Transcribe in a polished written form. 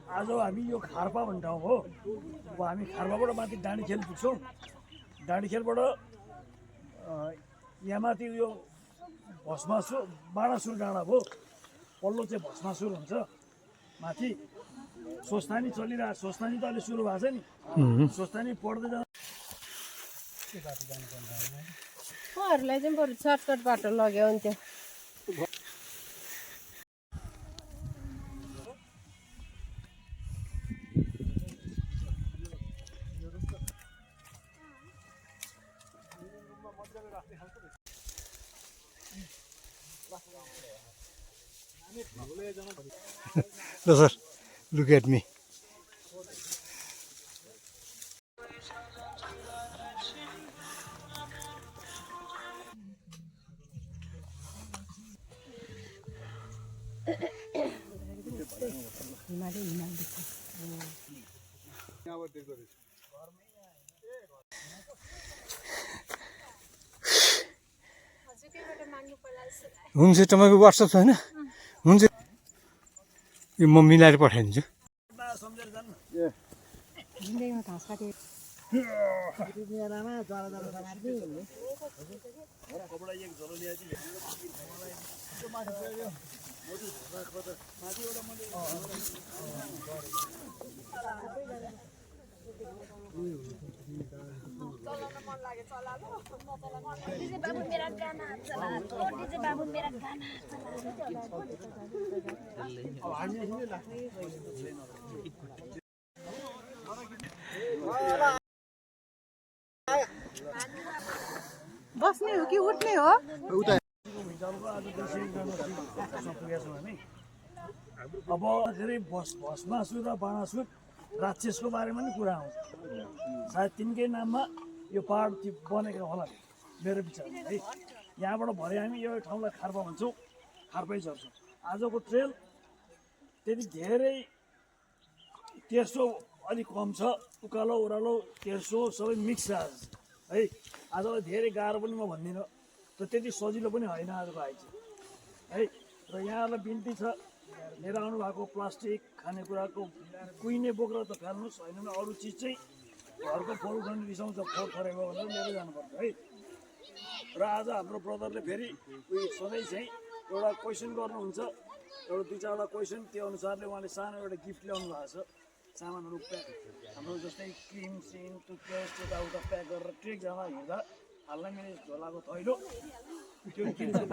आज हामी यो खार्पा भन्ने ठाउँ हो। अब हामी खार्पाबाट माथि डाँडीखेल पुग्छौँ। डाँडीखेलबाट यहाँ माथि यो भस्मासुर बाणासुर डाँडा हो। पल्लो चाहिँ भस्मासुर हुन्छ। माथि स्वस्थानी चलिरहेको, स्वस्थानी त अहिले सुरु भएको छ नि। स्वस्थानी पढ्दै जाँदा उहाँहरूलाई चाहिँ बरु सर्टकट बाटो लग्यो हुन्थ्यो। No, sir. Look at me. हुन्छ तपाईँको वाट्सएप छैन? हुन्छ यो म मिलाएर पठाइदिन्छु। सम्झेर जानु न। कपडा एक झोलो ल्याइदिए बस्ने हो कि उठ्ने हो? अब धेरै भस्मासुर र बाणासुर राक्षसको बारेमा नि कुरा आउँछ। सायद तिनकै नाममा यो पहाड बनेको होला मेरो विचारमा है। यहाँबाट भरे हामी यो ठाउँलाई खार्पा भन्छौँ, खार्पै झर्छौँ। आजको ट्रेल त्यति धेरै तेर्सो अलिक कम छ, उकालो ओह्रालो तेर्सो सबै मिक्स छ आज है। आजलाई धेरै गाह्रो पनि म भन्दिनँ र त्यति सजिलो पनि होइन आजको हाइट है। र यहाँहरूलाई बिन्ती छ, लिएर आउनु भएको प्लास्टिक खानेकुराको कुहिने बोक्रा त फाल्नुहोस्, होइन भने अरू चिज चाहिँ घरको फोहोर गर्ने रिसाउँछ, फोहोर फरेको भनेर लिएर जानुपर्छ है। र आज हाम्रो ब्रदरले फेरि उयो सधैँ चाहिँ एउटा क्वेसन गर्नुहुन्छ, एउटा दुई चारवटा क्वेसन, त्यो अनुसारले उहाँले सानो एउटा गिफ्ट ल्याउनु भएको छ। सामानहरू प्याक, हाम्रो जस्तै क्रिम सिम टुथपेस्ट यताउता प्याक गरेर ट्रेक जाँदा हिँड्दा हाल्न मिल्ने झोलाको थैलो, त्यो किन्छु